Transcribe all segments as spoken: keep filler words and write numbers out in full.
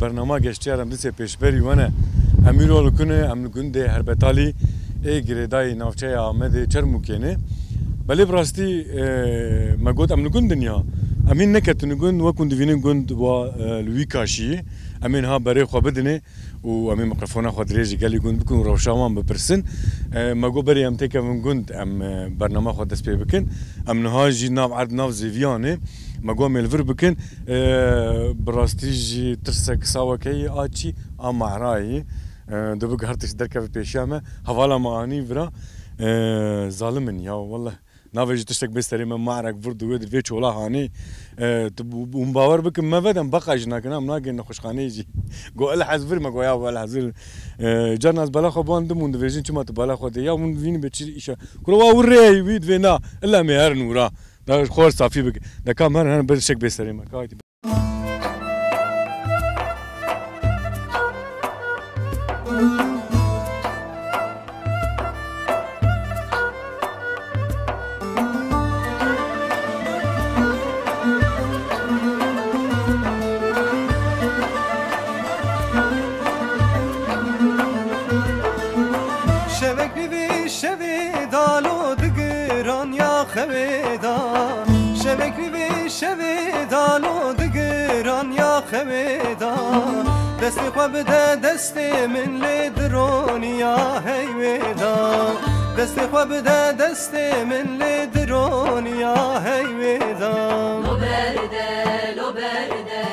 Bernama geştiya re em dîsê pêşberî we ne. Em îro li ku ne, em li gundê Herbetalî ê girêdayî navçeya Amedê Çermûkê ne. Belê bi rastî, e, me got em li gund in ya. Em hîn neketin li gund, wek hûn divînin gund wa, e, li wî kaşî ye. Em ê niha berê xwe bidinê û em ê mikrofona xwe dirêjî gelî gund bikin û rewşa wan bipirsin. E, me got berê em têkevin gund, em, e, bernama xwe dest pê bikin. Em niha jî nav erd nav zêviyan ê. Me got em ê li vir bikin. E, bi rastî jî tirsek sawek heye, a çî, a mehra yî. E, dibik her tişt derkeve pêşiya me. Hevala me anî vira, e, zalim in ya, welleh. Navê jî tiştek bê serê me, marek vir di wê, di vê çola hanê. E, tu bu-, hûn bawer bikin, me vedem beqa jî nakin, em nagên nexweşxaneyê jî. Go, "El hezir," me go, "Ya, el hezir." E, carna ez bela xwe bandim hûn dibêjin, "Çima tu bela xwe dê?" Ya, hûn vînî be çi îşe. Kuro wa wir rê wî divê na, illa em ê herin wira. Da xwe safî bike. Da kam herin, herin ber tiştek bê serê me. Ka haydi. Şevek bi vê şevê dalo digiran ya xewê da. Şevek bi vê şevê dalo digiran ya xewê da. Destê xwe bide destê min lê dironiya heywê da. Destê xwe bide destê min lê dironiya heywê da. Lo berde, lo berde,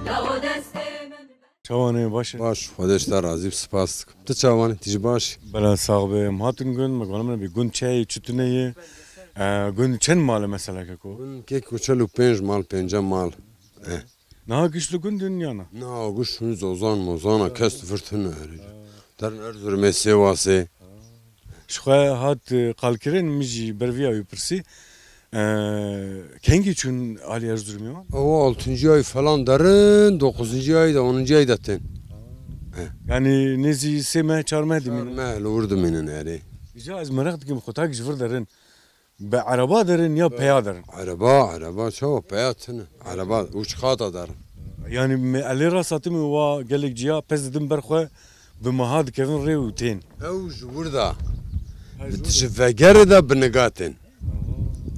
la o destê min. Çawan e, baş e? Baş, Xwedê ji te razî bi, spas dikim. Tu çawan e, tu jî baş? Bela sax be, em hatin gund, me gwana min bî gund çi ye, çi tune ye? E, gund çend mal e mesela keko? Gund keko çel û pênc mal, pênce mal. E. Niha giş li gund in ya na? Na, giş hûn zozan mozana kes li vir tune. Derin Erzurumê, Sêwasê. Ji xwe hat, e, qalkirin, min jî ber viya wî pirsî. E, kengî çûn alî Erzurumê wan? Ew altıncı ay falan derin, dokuzuncu ay da, onuncu ay da tên. E. Yani nêzî sê meh, çar meh Çar dimînin. Meh li wir dimînin erê. Îca ez meraq dikim, xwe tak ji vir derin. Bi ereba derin ya peya derin? Ereba, ereba, çawa peya tune. Ereba, uç kata derin. Yani me, elê rast hatimi wa gelek ciya pez didin ber xwe, bi meha dikevin rê û tên. Ew ji wir da. Ha, ji wir. Ji vegerê de bi niga tên.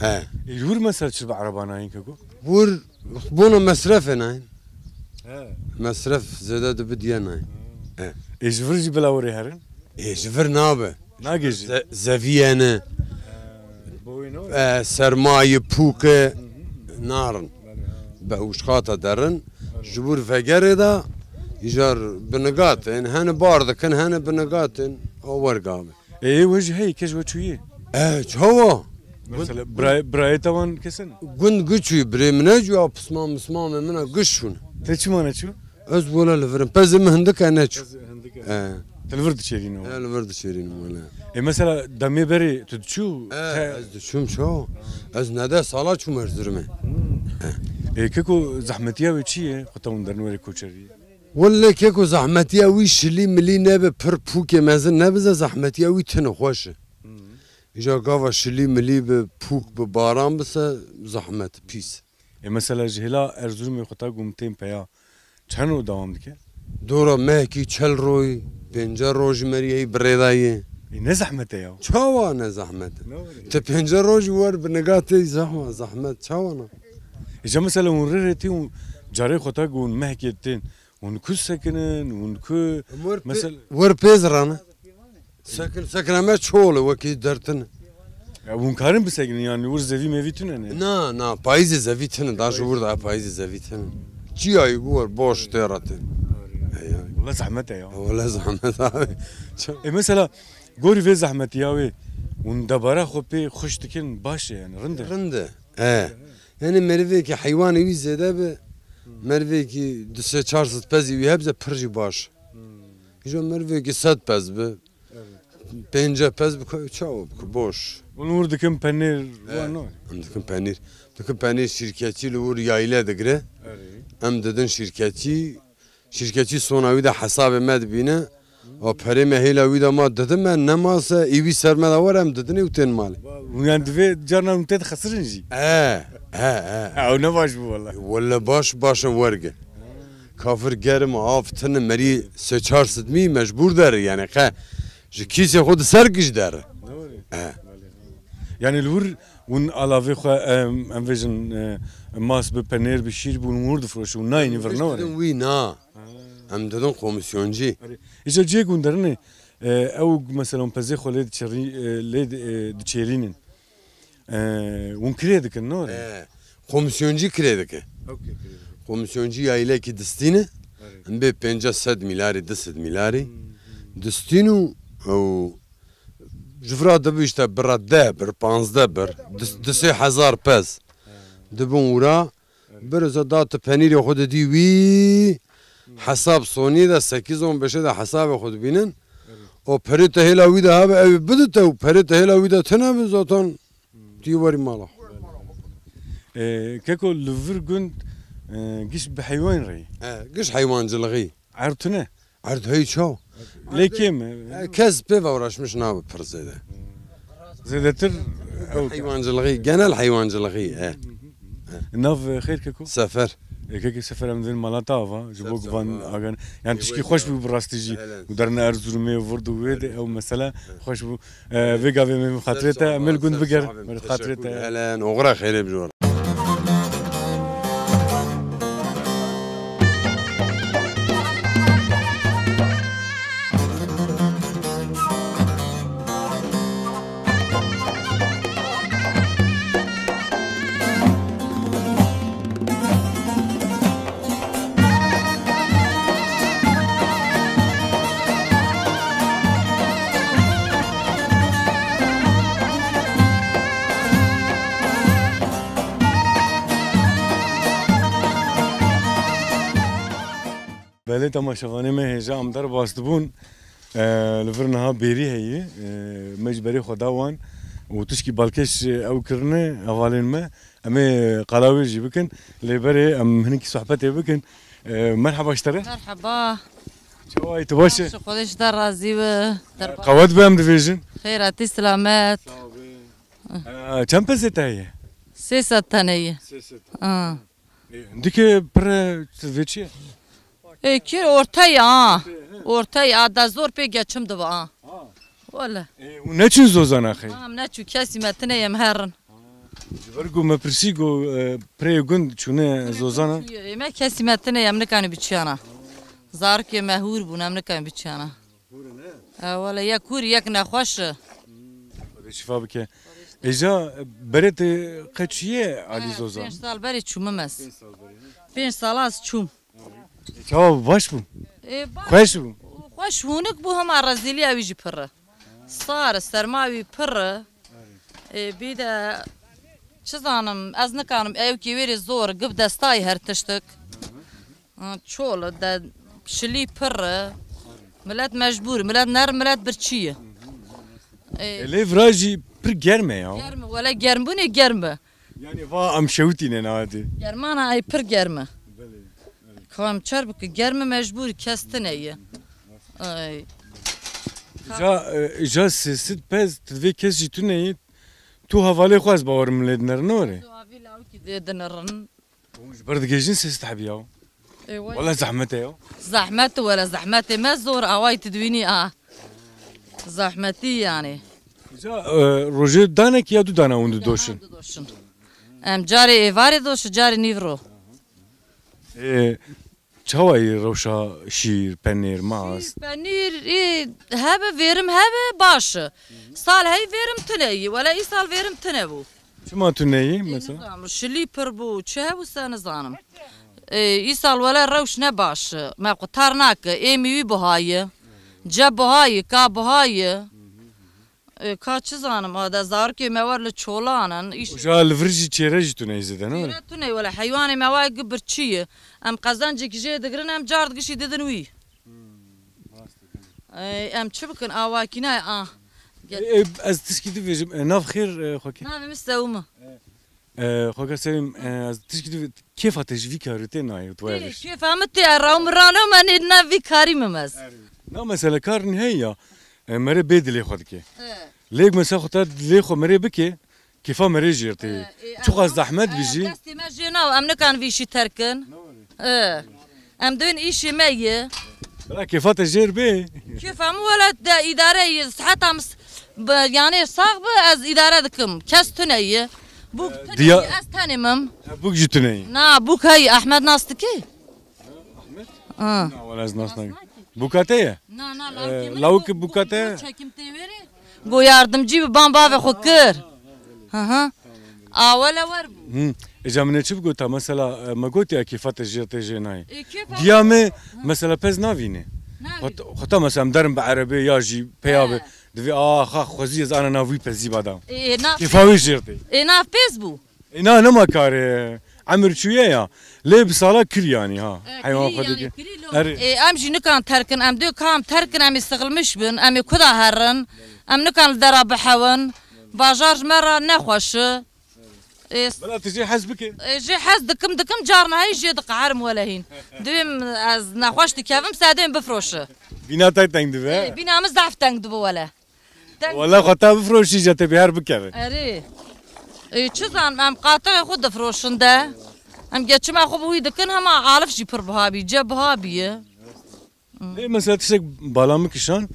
Aha. E. Ê, ji wir mesela çi bi ereba nayên keko? Wir bona mesrefê nayên. He. Mesref zêde dibi diye nayên. Ha. E. Ê, ji vir jî bila werê herin? Ê, ji vir nabe. Nagêjin. Ze-, zeviyene. He, boyun o. E, sermayê pûke narin. Belê, ha. Be ûşxata derin. Belê. Ji wir vegerê de îcar bi niga tên, hene bar dikin, hene bi niga tên, o werga be. Ê, we jî heyî, kes we çûyî? E, çawa? Mesela, birayê, birayê te wan kesin? Gund giçûyî, birê min neçû, ya pisman mismamê min a giş şûn. Te çima neçû? Ez wele li vir im. Pezê min hindik e neçû. Pezê hindik e. E. Te li vir diçêrîne. E, li vir diçêrînim wele. E, mesela demê berê tu diçû? E, te- ez diçûm ço. Ez nede sala çûm Erzurumê. Hmm. E. E, keko zehmetiya wê çi ye? Xwe te hûn derin werê koçerî. Wele keko zehmetiya wî şilî milî nebe, pir pûkê mezin nebize, zehmetiya wî tine xweş e. Hmm. Îja gava şilî milî bi pûk bi baran bise zehmet pîs. E, mesela ji hêla Erzurumê xwe ta gum tên peya çend roj dewam dike? Dora mehkî çel roj, pênce roj meriyeyî bi rê de ye. E, ne zehmet e ya? Çawa ne zehmet e? Ne were? Te pênce roj wer bi niga tê zehma, zehmet çawa ne? E, ca mesela hûn rê rê tê û carê xwe ta ku hûn mehkê tên, hûn ku sekinin, hûn ku Em wer pê-, mesela wer pêz rane. Sekin, sekin em e çol e, wekî dertin. Ya, hûn karin bisekinin, yani wir zevî mevî tune ne? Na, na, payîzê zevî tune, da ji wir da payîzê zevî tune. Çiyayî ku wer boş tê re tê. He, ya. Wele zehmet e ya. Wele zehmet abi. E, mesela, gorî vê zehmetî ya wê, hûn debara xwe pê xweş dikin, baş e yani, rind e. Rind e. E. Yani merivêkî heywanê wî zêde bi, merivêkî du sê çar sed pezî wî hebze pir jî baş. Hmm. Îja merivêkî sed pez bi, Evet. Pênce pez bi ku-, çawa bi ku boş. Hûn wir dikin penîr, He, wan no? Em dikin penîr. Dikin penîr, şîrketçî li wir yayle digire. Erê. Em didin şîrketçî, şîrketçî sona wî de hesabê me dibîne. A perê me hêla wî de ma didin me, nema se, î wî ser me de were em didinê û tên malê. Hûn yan divê carna hûn tê dixesirin jî. E, e, e. Ha, ew ne baş bû wele. Wele baş, baş e werge. Kafir germ, av tine, merî sê çar sidmî mecbûr der, yani qe ji kîsê xwe di ser giş der. Doğru. He. Yani li wir hûn alavê xwe, em, em vêjin, e, mas bi penêr, bi şîr bûn wir difroşin, hûn nayînî vir ne were? Wî na. Ha. Em didin komisyoncî. Erê. Îca cihê ku hûn derine, e, ew mesela hûn pezê xwe lê diçerî-, e, lê di-, e, diçêrînin. E, hûn kirê dikin, ne were? E, komisyoncî kirê dike. Okey, kirê dikin. Komisyoncî yaylekî distîne. Erê. Em bê pênceh sed mîlarî, du sed mîlarî. Hmm, hmm. Distîn û ew ji vira dibe işte bira deh bir, panzdeh bir, du, du sê hezar pez. He. Dibin wira, Erê. Bir za da tu penîrê xwe didî wî, hesab sonî de sekiz on beşe de hesabê xwe dibînin. Erê. O perê te hêla wî de habe, ew ê bidite û perê te hêla wî de tine bi zaten Hmm. tu yê werî mala xwe. E, keko li vir gund, e, giş bi heywan re. He, giş heywancilixî. Erd tune? Erd hey çaw. Lê kêm e? E, kes pê ve uğraşmış nabe pir zêde. Zêdetir ew. Heywancilixî, genel heywancilixî, e. Nav, e, xêr keko? Sefer. E, keke Sefer em dibin mala te ava, ji bo Sefer, van ha. Agan. Yani tişkî xweş bû bi rastî jî. Helen. Û derine Erzurumê, Vurdu wê de ew mesele xweş bû. E, vê gavê me xatirê te, em ê li gund bigerin. Xatirê te. Helen, oxira xêrê bijor. Belê temaşevanê me hêja em derbas dibûn. E, li vir niha bêrî heye. E, me ji berê xwe da wan û tişkî balkêş ew kirine hevalên me. Em ê qala wê jî bikin. Lê berê em hinekî sohbetê bikin. E, merheba ji te re. Merheba. Çawa yî, tu baş î? Baş, Xwedê ji te razî be. Qewet be em dibêjin. Xêr hatî, silamet. Sağ ol. E, çend pezê te heye? Sê sed tane ye. Sê sed. Ha. E, hindikê pir e, vê çi ye? E, kê ortaya ha. Ortaya, a da zor pê geçim dibe ha. Ha. Wele. E, û neçûn zozana xey? Ha, em neçû, kesî me tine yem herin. Ji ber ku me pirsî ku, e, pirê gund çûne zozana. E, me kesî me tine yem nikane biçiyana. Zarikê me hûr bûn, em nikane biçiyana. Hûr in, he? E, wele yek hûr, yek nexweş e. Xwedê şifa bike. Êja berê te qe çûye alî zozan? Pênc sal berê çûmim ez. Pênc sal berê, he? Pênc sal az çûm. E, çawa bû? Baş bû? E, baş. Xweş bû? Xweş hûnik bû, hema rezîliya wî jî pir e. Sar e, serma wî pir e. E, bî de çi zanim, ez nikanim, ewkê wê rê zor, gib destayê her tiştik. Ha, çol e, de şilî pir e. Milet mecbûr, milet ner, milet birçî ye. E, E, lê vira jî pir germ e ya. Germ e, wele germbûnê germ e. Yani va em şewitîne niha dê. Germana ay pir germ e. Belê, belê. Ka em çer bike, germ e mecbûr, kes tine ye. Ay. Ja, e, ja sê sed pez, tu vê kes jî tune ye. Tu hevalê xwe ez bawerim lê dinerin, ne were? Tu avî lawikî dê dinirin. Hûn ji ber digihîjin sê sed hebî ya. E, wele. Wele zehmet e ya. Zehmet, wele zehmetê me zor, awayî tu dibînî a. Zehmetî yani. Îca, e, rojê danek ya du dana hûn didoşin? Didoşin. Em carê êvarê doşin, carê nîvro. E, çawa yî rewşa şîr, penêr, mas? Şîr, penîr, ê, hebe vêrim hebe baş e. Sal hey vêrim tune yî, wele îsal vêrim tune bû. Çima tu neyî, mesela? Nizanim, şilî pir bû, çi hebû se nizanim. Ê, îsal wele rewş ne baş. Me qutar nake, êmî wî buha ye. Ce buha ye, ka buha ye. Ê, ka çi zanim, a de zarikê me wer li çolan in, îş- Uca li vir jî çêre jî tu neyî zêde, ne? Çêre tu neyî, wele heywanê me wa gi birçî ye. Em qezencekî jê digirin, em car digişî didin wî. Hmm, rast e. Ê, em çi bikin, awakî nayê, ah. Ê, ê, ez tişkî dibêjim, e, nav xêr, e, xwekê? Navê min Sewim e. E, xweka Sewim, e, ez tişkî dibê-, kêfa te ji vî karî tê nayê, tu Ê, wayê biş. Kêfa min tê, e, raw min rano, me nê nav vî karî min ez. Na mesele kar heye ya, e, mere bê dilê xwe dike. He. Lê mesela xwe te dilê xwe merê bike, kêfa merê jê tê. He, ê, Çuqa em, zehmet e, bijî. Destê me jê naw, em nikan vî işî terkin. E. Em dön îşê me ye. Bila kêfa te jêr bê. Kêfa min wele de îdare ye. Siheta min s-, bi, yanê sax bi, ez îdare dikim. Kes tune ye. Bûk tune ye, ez tenê mim. Bûk jî tune ye. Na, bûk heye. Ehmed nas dikî? Ahmet? Ha. Na, wele ez nas nakim. Bûka te ye? Na, na, lawikê min lawik bûk, bûka te ye? Çekim tê wêrê. Go yardimcî bi ban bavê xwe kir. Hı hı. A wele wer bû. Hı. Îca min ê çi bigota? Mesela, e, me gotiya kêfa te jê te jê nayê. Ê, kêfa Diya me, mesela pez navîne. Navîne. Xwet-, xweta mesela em derin bi erebê ya jî peya be. He. Divê, a, xa, xwezî ez ana nav wî pezî bada. Ê, nav Kêfa wê jêr tê. Ê, nav pez bû. Ê, na, nema kare. Emir çûye ya. Lê bi sala kir yanî ha. E, Heywan kirî xwe yanî, dike. Kirî lo. Erê. Ê, em jî nikan terkin, em dê kam terkin, em ê sixilmiş bin, em ê kuda herin. Em nikan li dera bihewin. Bajar ji me re nexweş e. Ê, Bila tu jê hez bike. Ê, jê hez dikim, dikim, carna hey jê diqeherim welehîn. Divêm ez nexweş dikevim, sedên bifroşi. Bîna te teng dibe. Ê, bîna min zaf teng dibe wele. Teng Wele xwe ta bifroşî, je te bê her bikeve. Erê. Ê, çi zanim, em qatixê xwe difroşin de. Em geçima xwe bi wî dikin, hema alif jî pir biha bî, ce biha bîye. Lê mesela tiştek bala min kişan,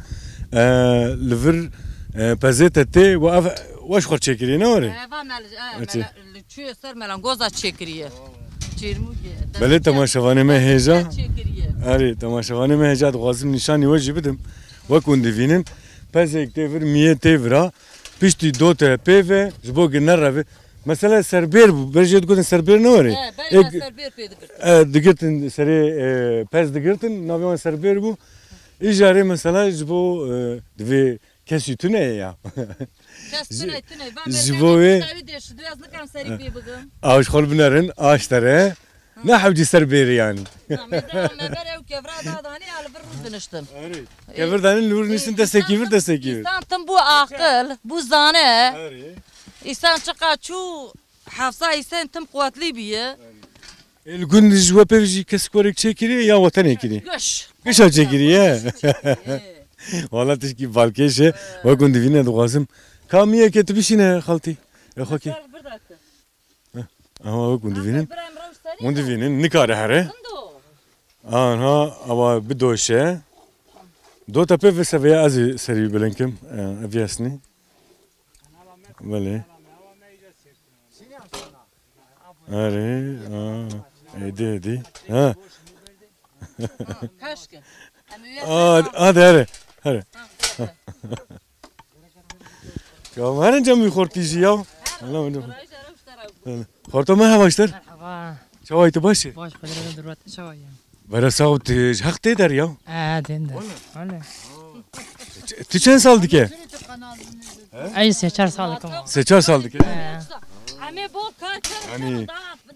e, li vir, e, pezê te tê, we ev, we ji xwe çêkiriye, ne were? Eva me li, e, Çi? me li, li çûye ser melangoza çêkiriye. Çêrmûgê, Belê dest temaşevanê me hêja. Çêkiriye. Erê, temaşevanê me hêja dixwazim nîşanî we jî bidim. Wek hûn divînin, pezêk tê vir, miyê tê vira, piştî dote pê ve, ji bo ku nereve. Mesela serbêr bû. Berê jê digotin serbêr ne were? He, berê Ê, me serbêr pê digirtin. E, digirtin serê, e, pez digirtin, navê wan serbêr bû. Îjarê mesela ji bo, e, divê kesî tune ye ya. Kes Ji- tune, tune. Va ji me bo wê- tawî dê şidu, ez nikan serî pê bigim. Aş xol binerin, aş tere. Ne hewcî serbêrî yanî. Na, me da, me ber ew kevra da danî, ya li vir rû diniştin. Erê. Kevir danin li wir nîstin, destekî vir, destekî vir. Însan tim bû aqil, bû zane. Erê. Însan çiqa çû hefza însan tim quwetlî bîye. Ê, li gund ji we pêv jî kes korek çêkiriye ya we tenê kiriye? Giş. Gişa çêkiriye. Wala tişkî balkêş e. We gund divîne dixwazim. Ka miyeke tu bişîne xaltî. E, xwe kê. Ser bir dakika. Heh, aha, wek hûn divînin. Hûn divînin, nikare here. Anha, awa bidoşe. Dota pê ve seveya ez ê serî bilind kim. E, ev yasnî. Belê. Erê, a, êdî, êdî. Ha. Kaşke. Em ê A, a, de here, here. Ya, herin cem wî xortî jî ya. Hala wî. Xorta merhaba işler. Merhaba. Çawa yî, tu baş î? Baş, Xwedê re durat, çawa yî? Bere sax û tu ji heq tê der ya. E, tên der. Wele. Wele. Tu çend sal dike? Ey, sê çar sal dikim. Sê çar sal dike. E. Yanî,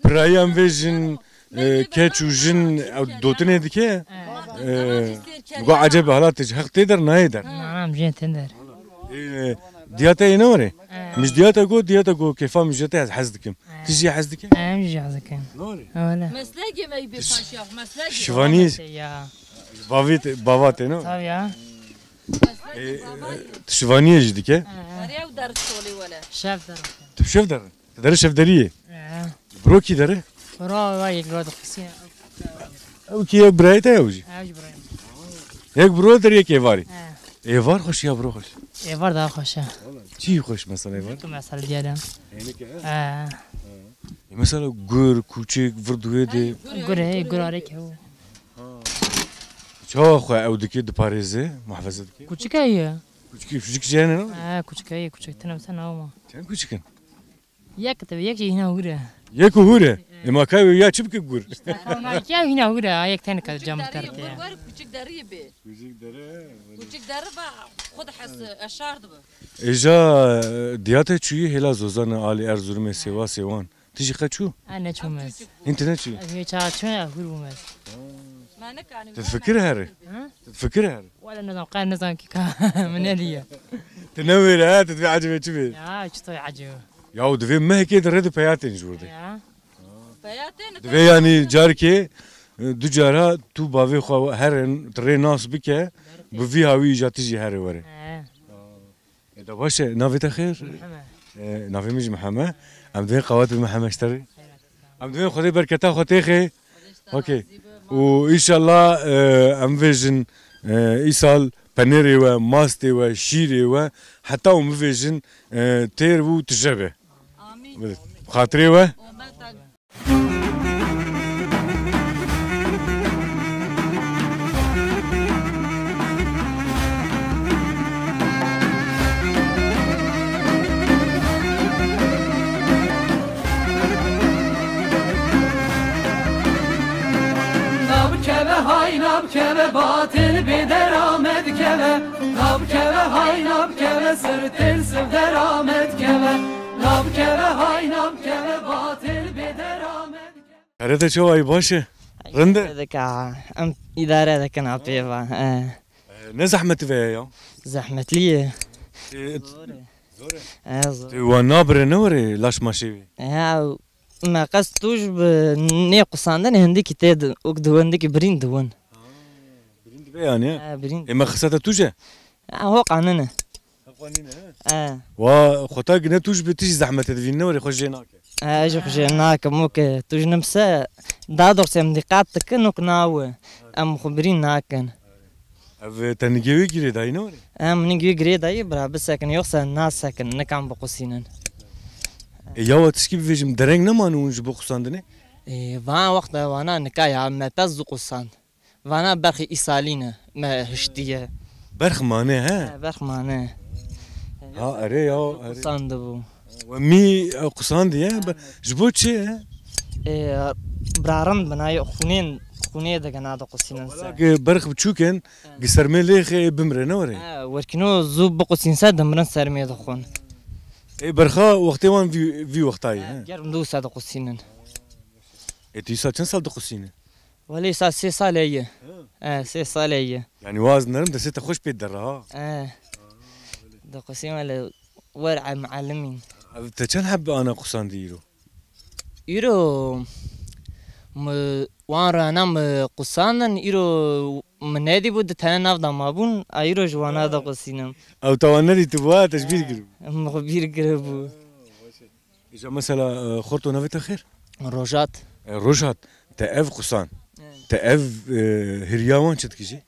pirayî em vê jin, e, keç û jin, ew dotinê dike. E, go ecebe hala tu ji heq tê der, nayê der. Na, em jê tên der. E, diya te yê ne were? E. Min ji diya te got, diya te got, kêfa min ji te ez hez dikim. E. Tu jî hez dike? E, em jî hez dikin. Ne were? Öyle. Meslek yemeği bir taş yap, meslek yemeği. Şivanî. Ya. Bavê te, bava te ne? Tabii ya. E, e, tu şivaniyê jî dike? He. Derya û der solê wele. Şev der. Tu şev der. Tu derê şevderiyê. He. Bro kî derê? Bro va yek bro dixisiye. Ew kî ye, birayê te ew jî? Ew jî birayê. Yek bro der, yek êvarî. He. Êvar xweş ya bro xweş? Êvar daha xweş e. Çi xweş mesela êvar? Tu mesela diyelim. He. E, mesela gur, kûçik, vir duê de. Gur e, gur arê kew. Çawa xwe ew dike, diparêze, muhafeze dike? Kuçik e ye. Kuçik, kuçik jene ne? Ha, kuçik e ye, kuçik. Tine mesela ne ama. Çend kuçik in? Yek tabi, yek jî hîna hûr e. Yek û hûr e? E, ma kay ya çi bike gur? Ma kay hîna hûr e, ha, yek tane ka cam terte. Gur, gur, kuçik derî bê. Kuçik derî. Kuçik derî va xwe dihes eşar dibe. Êja, e, diya te çûyî hêla Zozan, alî Erzurumê, Sêwasê wan. Tu jî qe çû? Ha, neçûm ez. Hîn tu neçû? Ez wê çaxa çûm, ez hûr bûm ez. Tu fikir here? Ha? Tu fikir here? Wele nizam, qe nizam kî ka min nediye. Tu newêre, ha? Tu divê ecibê çi bê? Ya, çi toy ecib. Ya, û divê mehekê di rê di peya tên ji wir de. Ya. Divê yanî carkê, e, du cara tu bavê xwe herin, tu rê nas bike, bi vî hawî îja tu jî here were. He. E, da baş e, navê te xêr? Mihemed. E, navê min jî Mihemed. Em divên qewet bi Mihemed ji te re. Em divên Xwedê berketa xwe têxê. Okey. Û înşallah, e, em vêjin, e, îsal penêrê we, mastê we, şîrê we, heta hûn bivêjin, e, têr bû tije be. Amîn. Bi xatirê we. Nabikeve hay nabikeve, batil bê derame dikeve. Nabikeve hay nabikeve, sirtên siv derame dikeve. Nabikeve hay nabikeve, batil bê derame dikeve. Karê te çawa yî, baş e? Rind e? Dike ha. Em îdare dikin ha pê va. E. E, ne zehmet ve ya? Zehmetlî ye. E, zor e. Zor e. E, zor. Tu wan nabire ne were laş maşê wî? Ya, me qest tûj bi nê qusandinê hindikî tê di, ûk di hindikî birîn diwin. Ha, birîn dibe yani, he? E, birîn. E, me xisete tûj e? E, ho qanine. He, qanine, he? E. Wa xwe ta gine tûj bi tişî zehmete divîn ne were xwe jê nake. E, ez jî xwe jê nakim, ûk tûj nimse, da dorsê em dîqat dikin, ûk nawe. Em xwe birîn nakin. Ev, e, te nigê wê girêdayî ne were? Em nigê wê girêdayî, bira bisekin, yoksa nasekin, nikan biqusînin. E, ya we tişkî bivêjim, dereng neman hûn ji bo qusandinê? E, van wexta wana nika ya me pez diqusand. Vana berxê îsalî ne, me hiştiye. Berx mane, he? He, berx mane. Ha, erê ya, erê. Qusandibû. We mî, e, qusandiye, be-, ji bo çi, he? Ê, bira rind bina, yê xûnên, xûnê de gena diqusînin se. Wela gi berx biçûk in, gi sermê lêxê ê bimre, ne were? He, werkîno zû biqusîn se, dimirin sermê dixwin. Ê, berxa wextê wan vî, vî wextayê, he? He, germ dû se diqusînin. Ê, tu îsa çend sal diqusîne? Wele îsa sê sal heye. He. E, sê sal heye. Yani waz nerim destê te xweş pê derre ha. E. Diqusîm wele wer e muallimîn. Ev te çend heb ana qusandî îro? Îro mi wan rana mi qusandin, îro mi nedîbû di tene nav da mabûn, a îro ji wana diqusînim. Ew te wan nedîtibû ha, te ji bîr kiribû. Min xwe bîr kiribû. Îca mesela, e, xorto navê te xêr? Rojat. E, Rojat, te ev qusan. E. Te ev, e, hiriya wan çi dikî jî?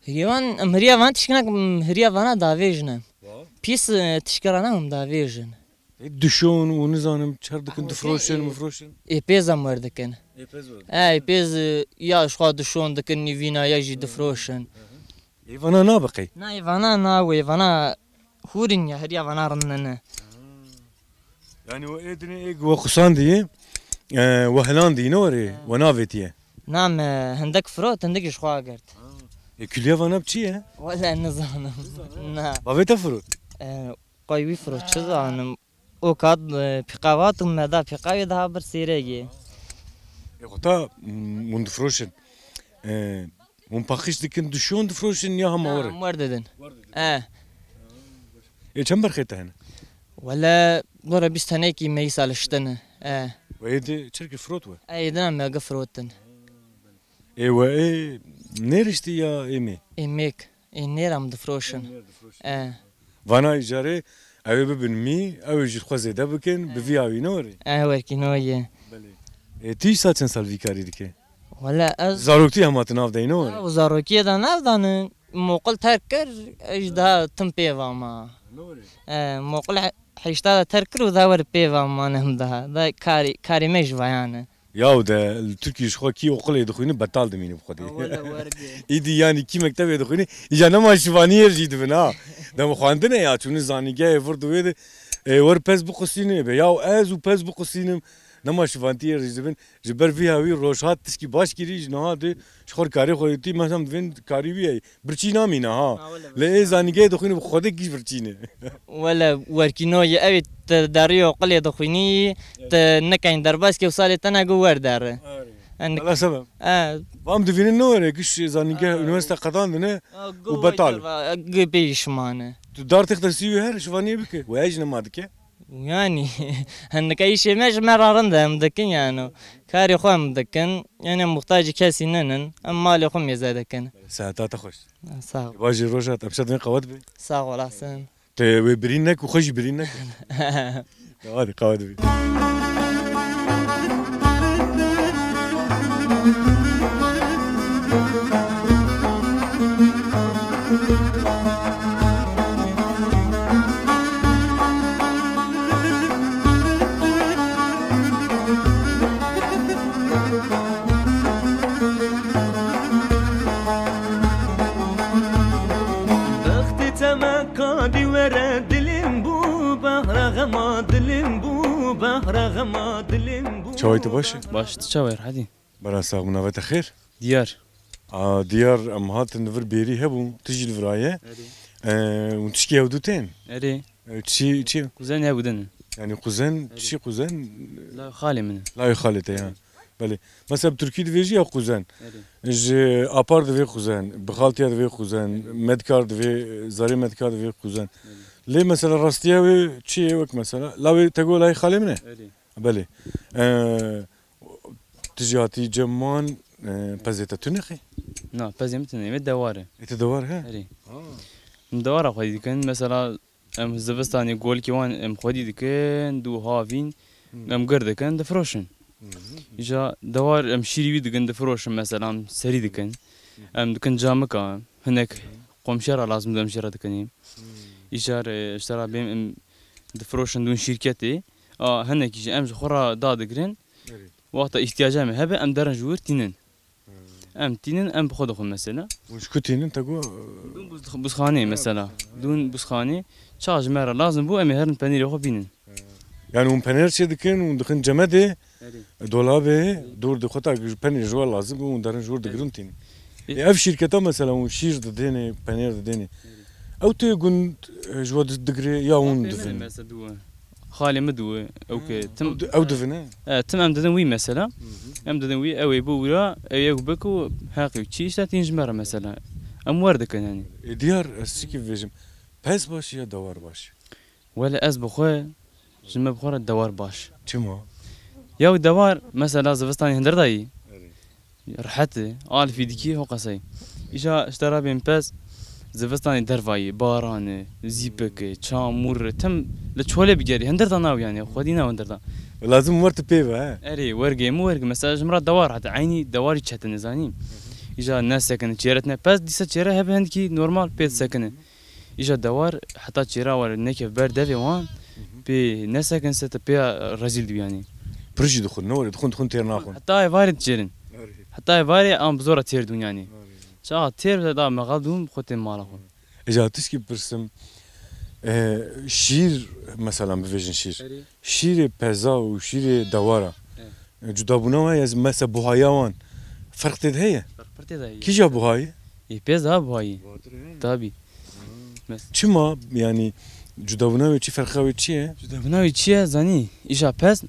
Hiriya wan, em hiriya wan tişkî nakin, em hiriya vana davêjin e. Wa? Pîs, e, tişkî rana em davêjin. E, dişon û nizanim çer dikin, difroşin, mifroşin. Ê pêz em wer dikin. Ê pêz wer dikin. E, ê pêz, e, ya ji xwe dişon dikin, nîvîna ya jî difroşin. Ê vana nabe qey? Na, ê vana na, wê vana hûrin ya, heriya vana rind nene. Yani we ê dinê ê we qusandî, e, we hilandî ne were, we navêtiye. Na, me hindek firot, hindekî ji xwe girt. Ê kuliya vana bi çi ye? Wele nizanim. Na. Bavê te firot? E, qey wî firot, çi zanim? O kat, e, pîqavat û me da pîqavê daha bir sêregê. Ê xwe ta, mm, hûn difroşin. E, hûn paqij dikin, dişon difroşin ya hema were? Hema wer didin. Wer didin. E. Ê çend berxê te hene? Wele, were bîst tenekî me îsal ştine. E. We ê di çirkî firot we? E, ê dina me gi firotin. Ê we ê nêriştî ya ê mê? Ê mêk. Ê nêr em difroşin. Ê nêr difroşin. E. Vana îcarê ew ê bibin mî, ew ê jî xwe zêde bikin, bi vî awî ne werê? E, wekî no ye. Belê. Ê, tu îsa çend sal vî karî dike? Wele ez... Zaroktî hema tu nav dey ne werê? Ew zarokiyê de nav dane, moqil terk kir, ez daha tim pê va ma. Ne werê? E, moqil he-, heşta de terk kir û da wer pê va ma ne him daha. Da karî, karî me ji vayan e. Yaw de li Tirkiyê ji xwe kî oqilê dixwîne betal dimîne bi xwedê. Ha, wele wergê. Îdî yanî kî mektebê dixwîne, îca nema şivaniyê jî dibin ha. Dem xwendine ya çûne zanîngehê vir di wê de, e, wer pez biqusîne be. Yaw ez û pez biqusînim, nema şivantiyê jî dibin. Ji ber vî hawî Rojhat tişkî baş kirî ji niha de ji xwe karê xwe dîtî, mesela divên karî wî ye. Birçî namîne ha. Ha, wele. Lê ê zanîngehê dixwîne bi xwedê giş birçîne. Wele werkîno ye, ew ê te derî oqilê dixwînî, te nekeyn derbas ke û salê te ne gu wer derre. Arê. En- Wele sebeb. E. Vam divînin ne were, giş zanîngeh, Ha. Unîversîte qedandine Ha, gu û betal. Gu pê şimane. Tu dar têxte sî wî her şivaniyê bike. We ej nema dike. Yanî, hindika îşê me ji me re rind e, em dikin yani. Karê xwe em dikin. Yani em muhtacî kesî ninin. Em malê xwe mêze dikin. Saeta te xweş. Sağ ol. Bajê Rojhat, em şad bin qewet be. Sağ olasın. Te wê birîn nek û xwe jî birîn nek. Hadi qewet be. Çawayî, tu baş î? Baş, tu çawa yî, rehet î? Bera sax bû, navê te xêr? Diyar. A, Diyar, em hatin li vir bêrî hebû, tu jî li vir aye. Erê. E, hûn tişkî hevdû tên? Erê. E, çi, çi? Kuzen hebû din. Yani kuzen, erê, çi kuzen? Lawê xalê min e. Lawê xalê te ya. Erê. Belê. Mesela bi tirkî divêjî ya kuzen. Erê. Ji apar divê kuzen, bi xaltiya divê kuzen, erê, medkar divê, zarê medkar divê kuzen. Erê. Lê mesela rastiya wê çi ye wek mesela? Lawê te got lawê xalê min e? Erê. Belê. Ee, tu jî hatî cem wan, ee, pezê te tune xê? Na, pezê min tune, wê dewar e. Ê, tu dewar he? Erê. Ha. Em dewara xwedî dikin, mesela em zivistanê golkê wan em xwedî dikin, dû havîn, hmm, em gir dikin, difiroşin. Hı hı. Îja dewar em şîrî wî dikin, difiroşin, mesela em serî dikin. Hı hı. Em dikin camika, hinek, hı hı, komşiya re lazim dû em jê re dikin. Hı. Îcar, e, ji te re bêm em difiroşin dûn şîrketê. A, hinekî jî em ji xwe re dadigirin. Erê. Wexta îhtiyaca me hebe em derin ji wir tînin. Hmm. Em tînin, em bi xwe dixwin mesela. Hûn ji ku tînin te got? Dûn buz-, buzxanê mesela. Dûn buzxanê, çax ji me re lazim bû, em ê herin penîrê xwe bînin. Hmm. Yani hûn penêr çê dikin, hûn dixin cemedê, erê, dolabê, erê, dûr dixwe ta ji penîr ji we lazim bû, hûn derin ji wir digirin tînin. Erê. E, ev şîrketa mesela hûn şîr didênê, penêr didênê. Erê. Ew tê gund, e, ji we di-, digirê ya hûn divin? Mesela dû. Xalê min dû, ew ke, hmm, tim, ew di-, ew divin, he? E, tim em didin wî mesela. Hı hı. Em didin wî, ew ê bi wira, ew yek bik û heqî û çi îşte tîn ji me re mesela. Em wer dikin yani. E, Diyar, ez çikî bibêjim. Pez baş ya dewar baş? Wele ez bi xwe, ji me bi xwe re dewar baş. Çima? Yew dewar, mesela zivistanê hindir dayî. Erê. Rehet e, alfî dikî, ho qesey. Îja ji te re bên pez, zivistanê dervayî, baran e, zîpik e, çamûr e, tim li çolê bigerî, hindir da naw yani, xwedî naw hindir da. Lazim wer tu pê ve, he? Erê, wergê min wergê. Mesela ji min re dewar heta eynî dewarî çetin e, zanî. Îja ne sekine, çêre tine pez, dîsa çêre hebe hindkî normal pê disekine. Îja dewar heta çêra were neke ber devê wan, pê nesekin se te pê rezîl dibî yanî. Pir jî dixwin, ne were dixwin, dixwin têr naxwin. Heta êvarê diçêrin. Erê. Heta êvarê an bi zora têr dûn yanî. Erê. Çaxa têr de da mexel dûn xwe tên mala xwe. Îja tişkî pirsim, e, şîr, mesela bivêjin şîr. Erê. Şîrê peza û şîrê dewara. E, cudabûna wan ya mesela buhaya wan ferq tê de heye? Ferq pir tê de heye. Kîja buhayî? Ê pêz daha buhayî. Buhatir heye. Tabî. Ha. Mes- Çima yani cudabûna wê çi ferqa wê çi ye? Cudabûna wê çi ye zanî? Îja pez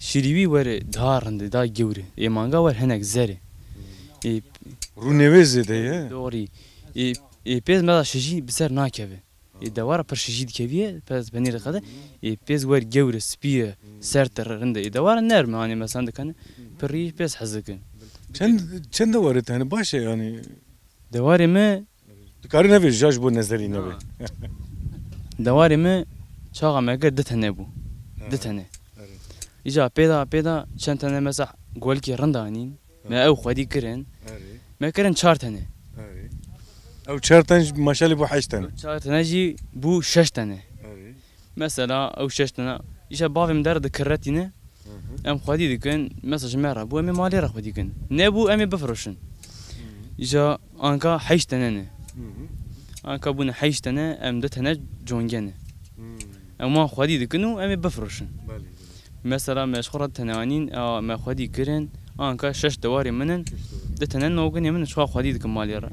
şîrî wî were daha rind e, daha gewr e. Ê manga wer hinek zer e. Ê Rûnê wê zêde ye. Doğru. Ê, ê pêz mesela şijî bi ser nakeve. Ê dewara pir şijî dikeviye, pez penîr diqede. Ê pêz wer gewr e, spî ye, sert e, rind e. Ê dewara nerm e, hanê mesela dikene. Pirî pêz hez dikin. Çend, çend dewarê te hene? Baş e yani. Dewarê me. Dikarî nevê, ja ji bo nezerî nebe. Dewarê me çaxa me kir du tene bû. He. Du tene. Erê. Îja pêda, pêda çend tene mesela golkê rind anîn. Me ew xwedî kirin. Erê. Me kirin çar tene. Erê. Ew çar ten jî maşalê bû heşt tene. Ew çar tene jî bû şeş tene. Erê. Mesela ew şeş tene. Îşte bavê min der dikiretîne. Hı hı. Em xwedî dikin. Mesela ji me re bû, em ê malê re xwedî kin. Nebû, em ê bifiroşin. Hı hı. Îşte anka heşt tene ne. Hı hı. Anka bûne heşt tene, em du tene congene. Hı. Em wan xwedî dikin û em ê bifiroşin. Belê, belê. Mesela me ji xwe re tene anîn, a, me xwedî kirin, anka şeş dewarê min in, şeş dewarê. Du tene noginê min in, ji xwe xwedî dikin malê re. Hı.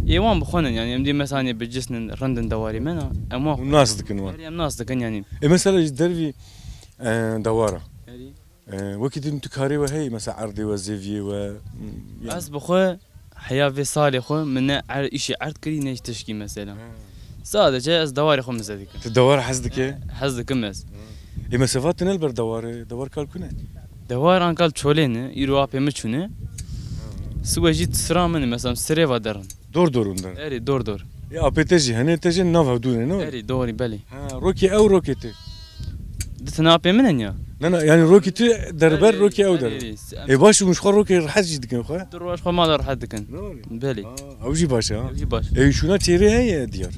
Ê wan bi xwe nin, yani em dê mesela bi cisnin, rindin dewarê min a, em wan Hûn nas dikin wan? Erê, em nas dikin yani. E, mesela ji dervî, e, dewara. Erê. E, wekî din tu karê we heye, mesela erdê we, zêviyê we, m, yani. Ez bi xwe heya vê salê xwe min ne er-, îşê erd kirî, ne jî tişkî mesela. Ha. Sadece ez dewarê xwe mize dikim. Tu dewar hez dike? Hez dikim ez. Ha. Ê, mesela va tune li ber dewarê, dewar kal kune? Dewar ankal çolê ne, îro apê min çûne. Ha. Siwe jî sira min e, mesela sirê va derin. Dor dor hûn derin? Erê, dor dor. Ê, apê te jî hene, te jî nav hevdû ne, ne? Erê, doğru, belê. Ha, rokê ew, rokê te. Di tena apê min in ya? Ne, ne, yani rokê tu derber, erê, rokê ew der. Erê, erê. Ê, baş, hûn ji xwe rokê rehet jî dikin xwe? Du roj xwe mala rehet dikin. Ne were? Belê. Ha, ew jî baş e, ha? Ew jî baş. Ê, şûna çêrê heye diyar?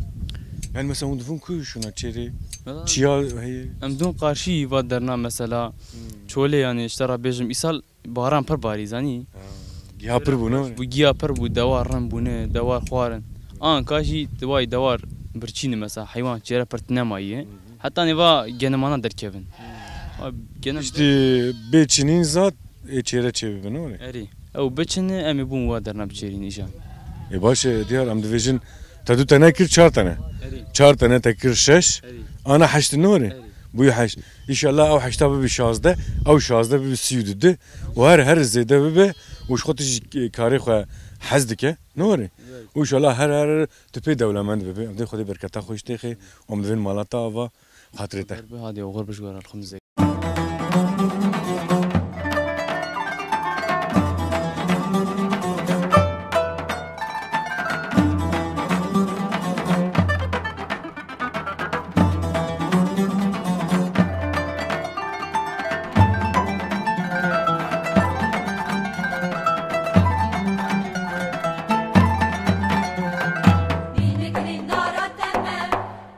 Yani mesela hûn dibin ku şûna çêrê? Valla. Çiya heye? Em dûn qarşî va derna mesela. Hmm. Çolê yani, işte ra bêjim, îsal Baran pir barî, zanî? Ha, giya pir bû, ne? Bû, giya pir bû, dewa rin bûne, dewa xwarin. Anka jî diwayî dewar birçî ne, mesela heywan çêre pir tine mayî ye. Hı hı. Heta nêva genimana derkevin. Hı. Abi, gene Piştî bê çinîn zat ê çêre çê bibin, orê. Erê. Ew biçin, em ê bûn wa derna biçêrîn îjan. Ê baş e, diyar, em dibêjin, te du tane kir çar tane. Erê. Çar tane te kir şeş. Erê. Ana heşt, norê. Erê. Bûyî heşt. Înşallah ew heşta bibe şazdeh, ew şazdeh bibe sî û du û her, her zêde bibe û ji xwe tijî karê xwe hez dike. Norê. Evet. Û înşallah her, her tu pê dewlemend bibe. Em dê Xwedê berketa xwe ji têxê û em divên mala te ava xatirê te. Ber bi hadê oxir bi ji we re elxemizê. Nînik nînara te me.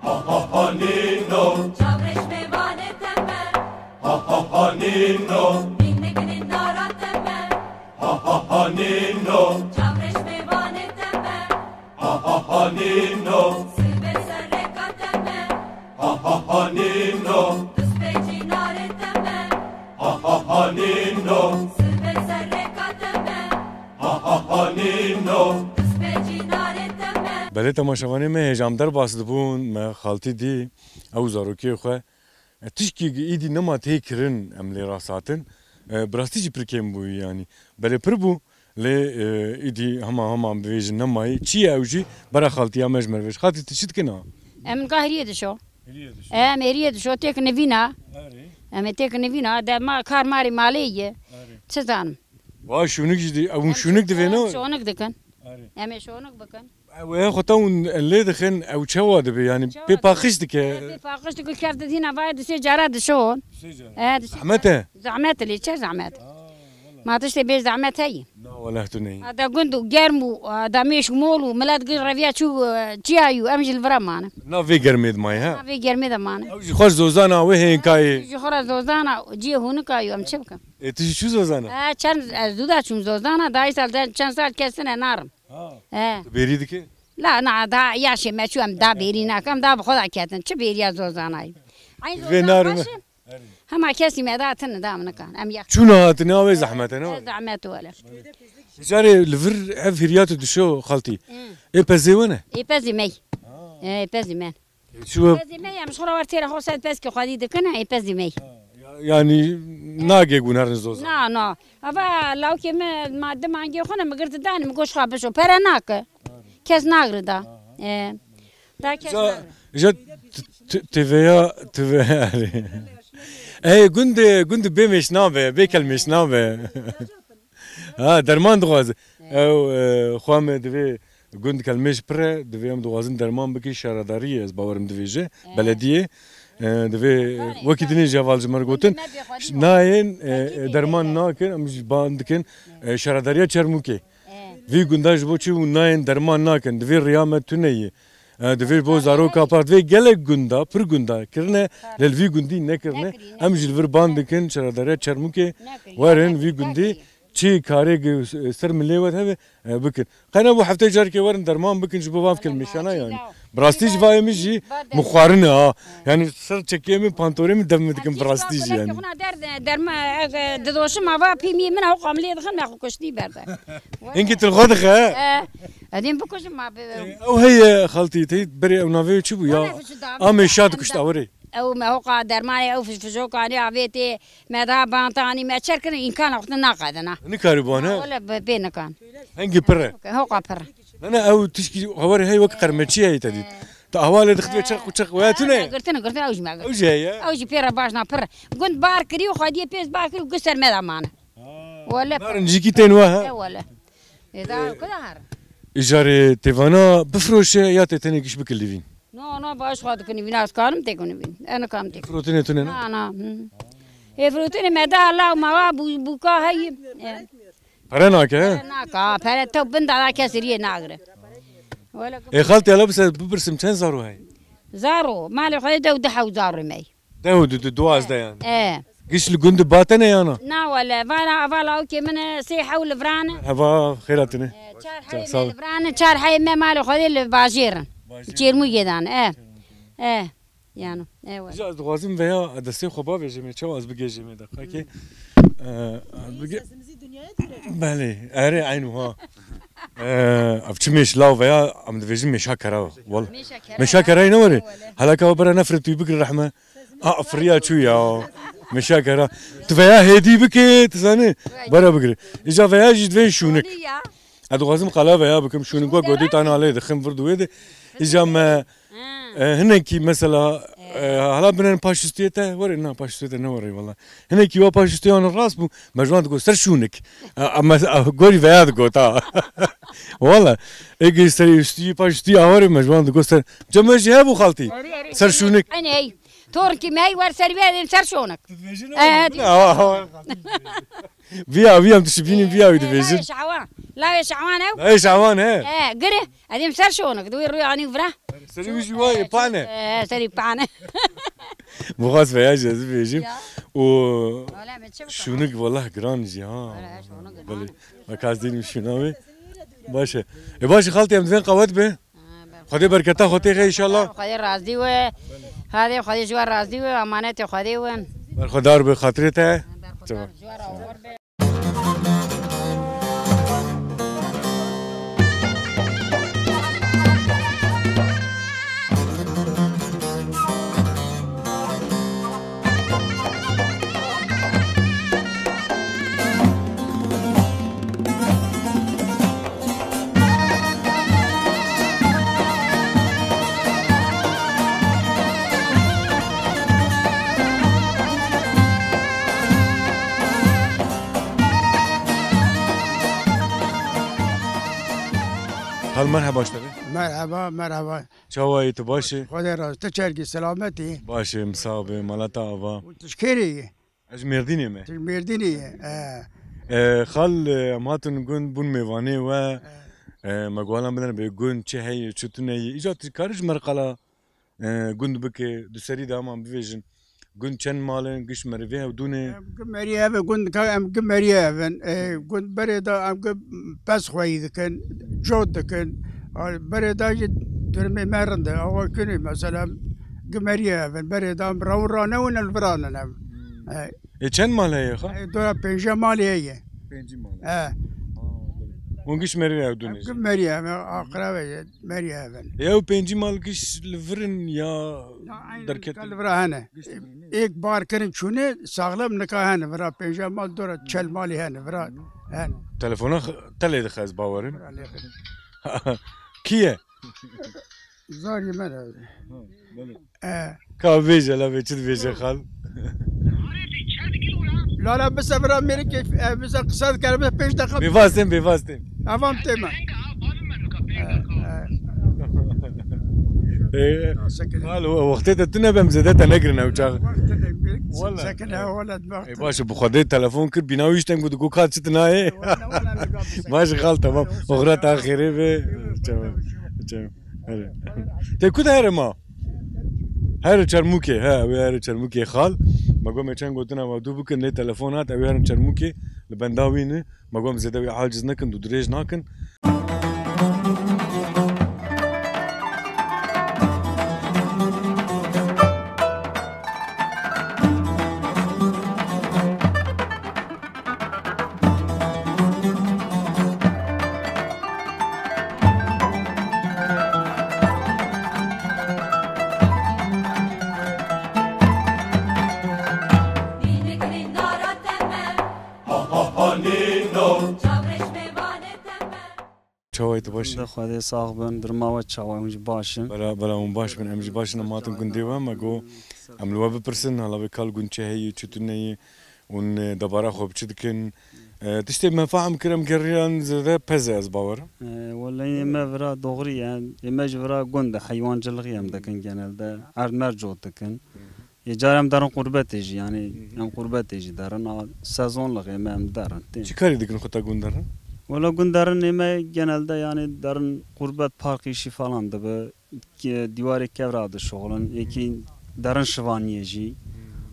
Ha ha ha nîno. Çavreş mêvanê te me. Ha ha ha nîno. Nînik nînara te me. Ha ha ha nîno. Çavreş mêvanê te me. Ha ha ha nîno. Silvê serrêka te me. Ha ha ha nîno. Dispêcî narê te me. Ha ha ha nîno. Silvê serrêka te me. Ha ha ha nîno. Dispêcî narê te me. Belê temaşevanê me hêja em derbas dibûn, me xaltî dî, ew zarokê xwe. E, tişkî îdî nema tê kirin, em lê rast hatin. E, bi rastî jî pir kêm bûyî, yanî. Belê pir bû, lê, e, îdî hema hema em bivêjin nemayî. Çi ye ew jî? Bera xaltiya me ji me re vêj. Xaltî, tu çi dikin ha? Em gahiriyê dişo. Hêriyê dişo. Em hêriyê dişo, têk nivîna. Erê. Em ê têk nivîna, de ma kar marê malê ye. Erê. Çi zanim? Wa şûnik jî di, ew şûnik divê ne? Em şûnik dikin. Erê. Em ê şûnik bikin. Ew ê xwe tewin lê dixin, ew çawa dibe? Yanî çawa pê paqij dike? Pê paqij dike, kevt dihîna vayê du sê cara dişon. Du sê cara. E, dişon. Zehmet e? Zehmet e, lê çi zehmet? Aa, wala. Ma tiştê bê zehmet heyî. Na, wala tu neyî. A da gund û germ û, a da mêş û mol û milet gir reviya çû, e, çiya yû, em jî li vira mane. Na vê germê de mayê, ha? Na vê germê de mane. Ew jî xweş zozana wê hênkayê. Jî xwe re zozana, ciyê hûnika yû, em çi bikin? E, tu jî çû zozana? E, çend, ez zû da çûm zozana, da îsal de çend sal kesine narim. Ha. He. Tu bêrî dikî? La, na, da yaşê me çû, em da bêrî nakin, em da bi xwe da ketin. Çi bêriya zozanayî? Eyn zozan narin baş e. Hema kesî me da tine da min nikan. Em yax. Çûna hatine, ew ê zehmet e, ne? Zehmet wele. Carê li vir ev hêriya tu dişo xaltî. Hı. Ê pezê we ne? Ê pezê me. Ha. Ê pezê me. Şu Pezî me, em ji xwe re wer têra xwe ser pezkê xwedî dikin, ê pezî me. Ya-, yanî nagê gunerin zoza. Na, na. Ava lawkê me ma di mangê xwe ne, mi girti danî, mi goş xwe bişo. Pere nake. Kes nagri da. E. Da kes Ja, nagri. Ja t-, t-, T V ya, T V ya. Ey, gund, gund bê mêş nabe, bê kelmêş nabe. Ha, derman dixwaze. Ew, e, xwe me divê gund kelmêş pir e, divê em dixwazin derman bikin şaredariyê, ez bawerim divê ji belediyê, e, divê wekî dinê ji heval ji me re gotin, nayên, e, e, derman nakin, em jî ban dikin, e, şaredariya Çermûkê. Vî gunda ji bo çi hûn nayên derman nakin, divê riya me tune ye. E, divê bo zaroka par, divê gelek gunda, pir gunda kirine, lê li vî gundî nekirine. Em jî li vir ban dikin, şaredariya Çermûkê, werin vî gundî, çi karê gi-, ser milê we hebe, e, bikin. Qey ne bo heftê carekê werin derman bikin ji bo van kelmêşana yanî. Bi rastî ji vayê min jî min xwarine ha. Yanî ser çekê min, pantorê min dev min dikin bi rastî jî yanî. Derma, e, didoşim ava pîmî min ew qamlê dixin me xwe kuştî berde. Hingî tu li xwe dixe. E, edîm bikujim ma bi- Ew heye xaltî, te berê ew navê çi bû ya? Amê şa dikuşta werê. Ew me hoqa dermanê ew fiş-, fijokanê avêtê, me daha bantanî, me çer kirin, îmkana xwe naqedina. Nikarî bû, ne? Wele bi-, bê nikan. Hengî pir e. Hoqa pir. Ne, ne, ew tişkî hewerê hey wek qermeçî heye te dît. Te ahwalê dixitê çeq û çeq waya tune. Girtin, girtin, ew jî me girtin. Ew jî heye. Ew jî pê re baş na pir. Gund bar kirî û xwediyê pêz bar kirî û gu ser me de mane. Wele pir. Narin jîkî tên we, ha? E, wele. Ê, da ku da her? Îjarê têvana bifroşe ya tê tenê giş bikil divîn? No, no, baş xwe dikin vîn, ez karim têkun vîn. E, nikarim têkun. Firotine tune, ne? Na, na, hı. Ê, firotine me da law mawa bu-, buka heyî. E. Pere nake, he? Pere naka, pere to bin da kes riyê nagre. Wele. Ê, xaltî, ala bise bipirsim çend zaro heye? Zaro, malê xwe de du hew zaro me. Deh û du, du, duwazdeh yani. E. Giş li gund bate ne yana? Na wele, vana ava lawkê min e, sê hewl li viran e. Heva xêra tine. E, çar heyê me li viran e, çar heyê me malê Xwedê li bajêr in. Bajêr. Çêrmûgê dan, e. E. Yano, eyvallah. Îca ez dixwazim veya destê xwe bavêjimê, çawa ez bigêjimê deqekê. Ee, ez bige- Sesimizi dünyaya duyuracağız. Belê, erê, eyn wiha. Ee, ev çi mêş law veya em dibêjin mêşa kera. Wal-, Mêşa kera. Mêşa kerayê ne were? Eyvallah. Helaka bera nefret tu bigir rehme. A, firiya çû ya. Mêşa kera. Tu veya hêdî bike, tu zanî. Vay. Bera bigire. Îca veya jî divên şûnik. Şûnik ya. Ez dixwazim qala veya bikim, şûnik wek godî tane alê dixin vir duwê de. Îca me, Ha. e, hinekî mesela, e, hala binen paşüstüyê te, were na paşüstüyê te ne were valla. Hinekî wa paşüstüyê wan rast bû, me ji wan digot ser şûnik. E, ama, e, gorî veya digot ha. Valla, ê gê serî üstüyî paşüstüyî awarê me ji wan digot ser. Cem jî hebû xaltî. Erê, erê. Ser şûnik. Aney, torkî me wer serî verin ser şûnik. Tu dibêjin Evet. Awa, awa. Viya, viya, em dişibînin, viya wî dibêjin. Layê Şawan. Layê Şawan ew. Layê Şawan, he. He, gire. Edîm ser şonik, di wî rûyê anî vira. Serî wî jî wayê pane. He, serî pane. Bixwaz veya jî ez bibêjim. Ya. Û Wala me çi bikim? Şûnik wala giran jî ha. Wala şûnik giran. Belê. Bak ez dînim şûna wê. Baş e. E baş e xaltê em divên qewet be. Xwedê berketa xwe têxe înşallah. Xwedê razî we. Hadê Xwedê ji we razî we, emanetê Xwedê win. Berxwedar be xatirê te. Berxwedar ji we re awar be. Hal merheba ji te re. Merheba, merheba. Çawa yî, tu baş î? Xwedê razî, tu çergî selamet î? Baş im, sax be, mala te ava. Û tu ji kêrê yî? Ez ji Mêrdînê me. Tu ji Mêrdînê yî, e. E, xal, e, em hatin gund bûn mêvanê we. E. E, me guhalan bidin bê gund çi heye, çi tune ye. Îca tu karî ji me re qala, e, gund bike, du serî de heman bivêjin. Gund çend mal in, giş merivê hevdû ne? Em gund merî hev e, gund ka em gund merî hev in. E, gund berê de em gund pez xweyî dikin, cot dikin. A, berê de jî durumê me rind e. Awa kunê mesela gund merî hev in. Berê de em rawin ranewin, em li vir anin em. Hmm. E. Ê çend mal heye xwe? E, dora pênce malê heye. Pêncî mal. E. Ha, belê. Hûn giş merî hevdû ne jî? Em gund merî hev in, aqrebe ye. Merî hev in. Ew pêncî mal giş li vir in ya derketin? Li vira hene. Giş li vir in. Êk bar kirin çûne saxlem nika hene. Vira pênca mal dora çel malî hene. Vira hene. Telefona x-, te lê dixe ez bawerim. Vira lê dixe. Kî ye? Zarî me de. Ha, belê. E. Ka bêje, la bê çi dibêje xal? Lala bise vira mêrikê, e, bise qisa dikare, bise pênc deqa. Bêvaz tên, bêvaz tên. Evam tême. E, e. E, xal, wextê de tune bem zêde te negirin ew çax. Wala. Sekine, wala. E, baş, bi Xwedê telefon kir, bîna wî ji teng bû, digot, ka çi tune ye? Baş, xal, temam. Oxira te xêrê be. Çemam. Çemam. Here. Te ku de here ma? Here Çermûkê, he, ew ê here Çermûkê xal. Me got me çend gotina we dû bikin, lê telefon hat, ew ê herin Çermûkê, li benda wî ne. Me got em zêde wî aciz nekin, dû dirêj nakin. Çawa yî, tu baş î? Xwedê sax bin, durma we çawa, hûn jî baş in? Bela, bela hûn baş bin, em jî baş in, em hatin gundê we, me got, em li we bipirsin, hala vê kal gund çi heye, çi tune ye, hûn, e, debara xwe bi çi dikin? E, tiştê me fehm kir, em geriyan zêde pez e, ez bawer im. E, welehî me vira doğrî ye, ê me ji vira gund e, heywancilixî em dikin genelde, erd mer cot dikin. Yê carê em derin qurbetê jî, yanî Hı hı. em qurbetê jî derin, a sezonlixê me em derin, tê. Çi karî dikin xwe ta gund derin? Wela gund derin ê me genelde, yanî derin qurbet park îşî falan dibe, ke-, dîwarê kevra dişuxulin, êkî derin şivaniyê jî.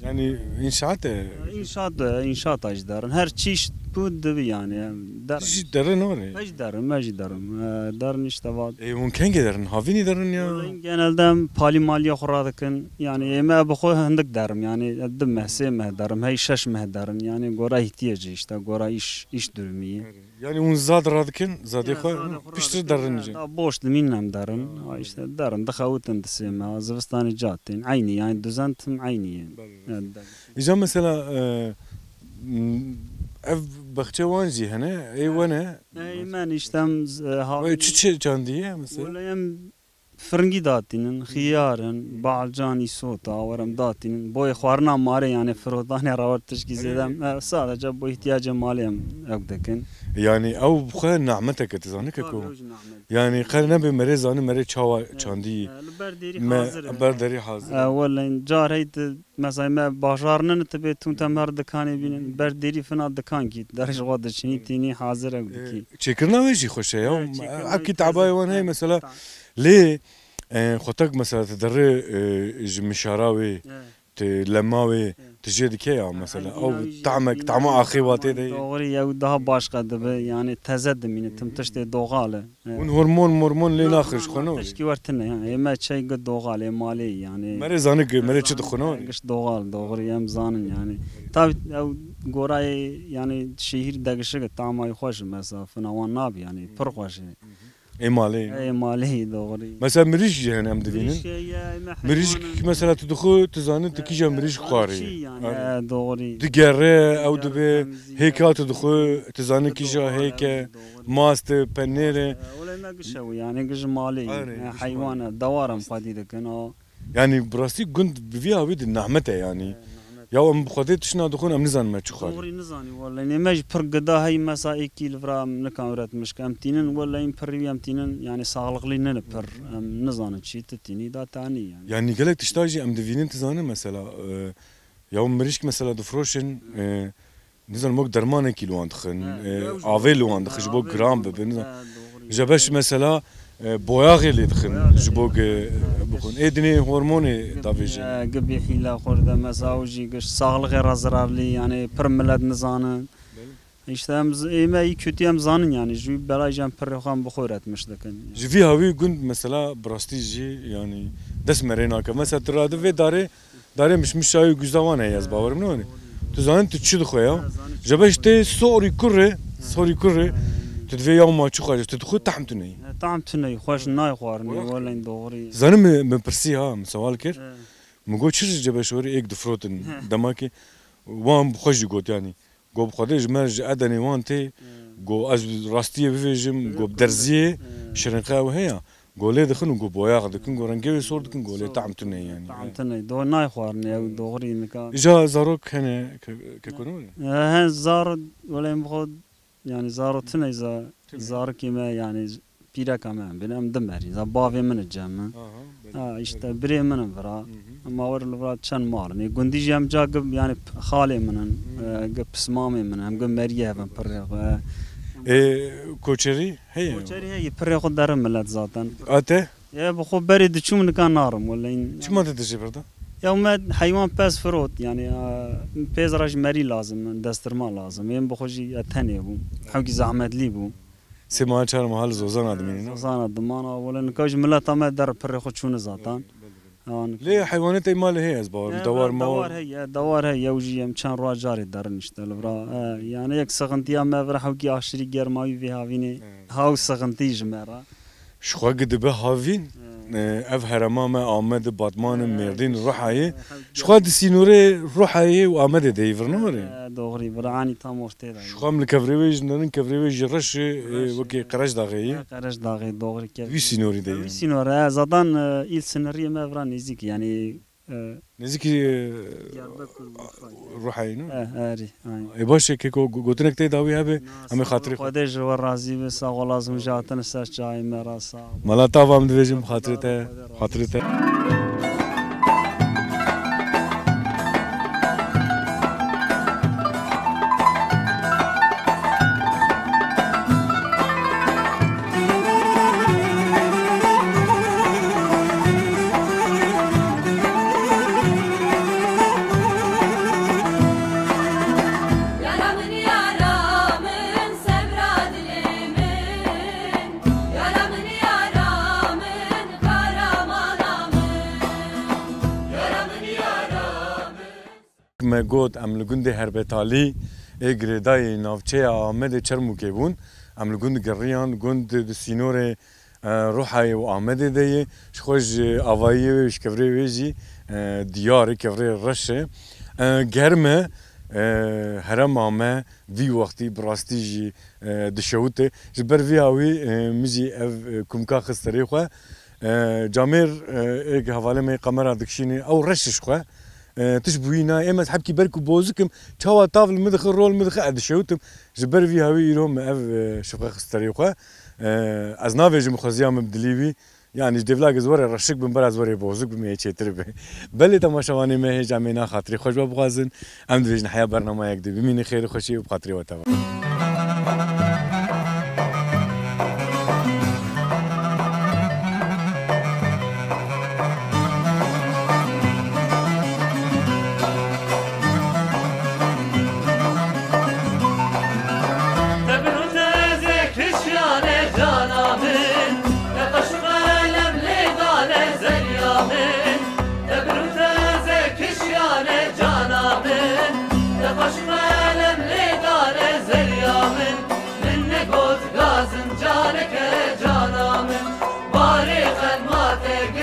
Yanî înşaat e? Înşaat e, înşaata jî derin. Her çîşt Tu dibi yani, em, der- Jî derin orê. Ez jî derim, ez jî derim. E, derin işte vat. E, hûn kengê derin? Havînî derin ya? Wele genelde em palî maliya xwe radikin. Yani, e, me bi xwe hindik derim. Yani, e, du meh, sê meh derim. Hey şeş meh derin. Yani, gora ihtiyacı işte, gora iş, iş durumu. Yani, hûn zad radikin, zadê xwe, piştir derin jî. Da boş dimîn em derin. Ha, işte derin, dixewitin di sê meh. Zivistanê ca tên. Eynî, yani, duzen tim eynî ye. Belê. Yani, derin. Îca mesela, e, m, ev baxçe wan jî hene, ê we ne? Ey, men îşte em z-, e, ha- Wê çi çi çandiye mesela? Wele em firingî datînin, xiyar in, balcan, îsota, werem datînin. Boyê xwarina malê, yani firotanê re wer tişkî zêde em, e, sadece bo ihtiyacê malê em ew dikin. Yani ew bi xwe nehmeteke, tu zanî keko. Tabii, ew jî nehmet. Yani qe nebe merê zanî merê çawa çandî. E, li ber derî hazir e. Ber derî hazir. E, wele car hey tu Mesela me bajar nin, tu bê tûn te mer dikanê bînin, ber derî fina dikan kî, der ji xwe diçinî tînî hazir ew dikî. Çêkirina wê jî xweş e ya. E, çêkirina wî taze. Ev kî tabaya wan heye mesela. Lê, e, xwetek mesela tu derê, e, ji mişara wê, tu lema wê, tu jê dike ya mesela. Ew tamek, tama axê wa tê de. Doğru, ew daha başka dibe, yani teze dimîne, tim tiştê doğal e. Hûn hormon mormon lê naxin ji xwe ne? Tişkî wer tune ya. Ê me çey gu doğal ê malê yani. Merê zanik, merê çi dixwin ne? Giş doğal, doğru em zanin yani. Tabi ew gorayê yani şehir degişik e, tamay xweş e mesela fina wan nabi yani pir xweş e. Ê malê. Ê malê doğru. Mesela mirîşk jî hene em divînin. Mirîşk mesela tu dixwe, tu zanî tu kîja mirîşk xwarî. Doğru. Digere ew dibe hêka tu dixwe, tu zanî kîja hêke. Mast e, penêr e. E, wele me giş ew yani, giş malê. Arê, e, giş heywan malê. E, dewar em xwedî dikin, o. Yani bi rastî gund bi vî hawî di nehmet e yani. E, nehmet. Ya em bi xwedê tişna dixwin, em nizanin me çi xwarî. Doğrî nizanî wele. Nê me jî pir gida hey mesa êkî li vira em nikan üretmiş ke. Em tînin wele in pir wî em tînin yani sağlıklı nene pir. Em nizanin çi tu tînî da tanî yani. Yani gelek tişta jî em divînin tu zanî mesela, e, ya mirîşk mesela difroşin, e, Nizanim wek dermanekî li wan dixin, e, avê li wan dixin, ji bo giran bibe, nizanim. Ji beş mesela, e, boyaxê lê dixin, ji bo ge-, bixwin. Ê dinê hormonê davêjin. E, gibî hîla xwe de mesela û jî giş saxlixê re zirarlî, yani pir milet nizanin. Belê. İşte em z-, ê me î kötü em zanin yani, ji wî belay jî em pirê xwe em bi xwe üretmiş dikin. Ji vî hawî gund mesela bi rastî jî yani dest me rê nake. Mesela tu radivê darê Darê mişmişa wî guza wan heye, ez bawerim ne wene. Tu zanî tu çi dixwe ya? Ji beş tê sorî kurê, sorî kurê. Tu divê ya ma çi xwe, tu dixwe tahm tu neyî. Tahm tu neyî, xweş nayê xwarinê, weleyn doğrî. Zanî min, min pirsî ha, min sewal kir. Min got çi ji cebeşorî êk difrotin. Dema ki wan bi xwe jî got yani. Got bi Xwedê ji me ji Edenê wan tê, got ez rastiyê bivêjim, got bi derziyê şirinqe ew heye. Got lê dixin û got boyax dikin, got rengê wê sor dikin, got lê tahm tune yani. Tahm tune, do nayê xwarinê ew doğrî nika. Îca zarok hene ke-, keko ne were? He, he, zar, wele em xwe, yani zaro tune za-, zarokê me yani pîreka me em bin, em du merî, za bavê min e cem min. Aha, belê. Ha, işte birê min in vira. Hı hı. Em awer li vira çend mal in. Ê gundî jî em ca gi, yani p-, xalê min in, e, gi pismamê min in, em gi meriyê hev in pirê xwe. Ê, koçerî heye? Koçerî heye, pirê xwe derin milet zaten. A te? Ê, bi xwe berê diçûm nika narim, wele in. Çima te dijî birda? Ya me heywan pez firot, yani, e, pêz re jî merî lazim in, destirma lazim. Ê, bi xwe jî e tenê bû. Hewkî zehmetlî bû. Sê meha çar meha li zozana dimînin. Zozana dimana, wele nika jî mileta me der pirê xwe çûne zaten. Belê, belê. Lê heywanê te malê heye, ez bawerim, dewar mawar. Dewar heye, dewar heye, ew jî em çend roja carê derin işte li vira. E, yani yek sıkıntıya me vira hewkî aşırı germawî vê havînê. Haw sıkıntı ji me re. Ji xwe gi dibe havîn, e, ev herema me Amedê, Batmanê, Mêrdîn, Ruhayê. Ji xwe di sînorê Ruhayê û Amedê de yî vir nimire. E, doğru, vira anî tam ortê de. Ji xwe em li kevrê wê jî nerin, kevrê wê jî reş e, e, wekî Qereşdaxê yî. Qereşdaxê, doğru kev. Wî sînorî de yî. Wî sînor e, zaten, e, îl siniriyê me vira nêzîk, yani, e, Nêzîkî, e, Diyarbekir Ruhayê ne? E, erî, aynen. E, baş e, keko, go-, gotinek tê dawî hebe, em ê xatirê xwe. Xwedê ji we razî be, sağ olasın, ji hatin ser çayê me re, sağ ol. Mala tava em divêjin, bi xatirê te, xatirê te. Got, em li gundê Herbetalî ê girêdayî navçeya Amedê Çermûkê bûn. Em li gund geriyan, gund di sînorê, e, Ruhayê û Amedê de ye. Ji xwe ji avayiyê wê, ji kevirê wê jî, e, diyar e, kevirê reş e. E, germ e, e, herema me vî wextî bi rastî jî, e, dişewite. Ji ber vî hawî, e, min jî ev, e, kumka xist serê xwe. E, camêr, e, êk hevalê me qemera dikişînê, ew reş ji xwe. E, tişt bûyî nayê. Ê, ez hebkî ber ku bozik im, çawa tav li min dixe, rol min dixe, ez dişewitim. Ji ber vî hawî îro min ev, e, şifqe xist serê xwe. E, ez navêjim xweziya min bi dilî wî. Yanî ji dêvlagê ez were reşik bim, ber ez were bozik bim, ê çêtir be. Belê temaşevanê me hêja me na xatirê xwe ji we bixwazin. Em dibêjin heya bernameyek dê bimînin xêr û xweşiyê û bi xatirê we teva.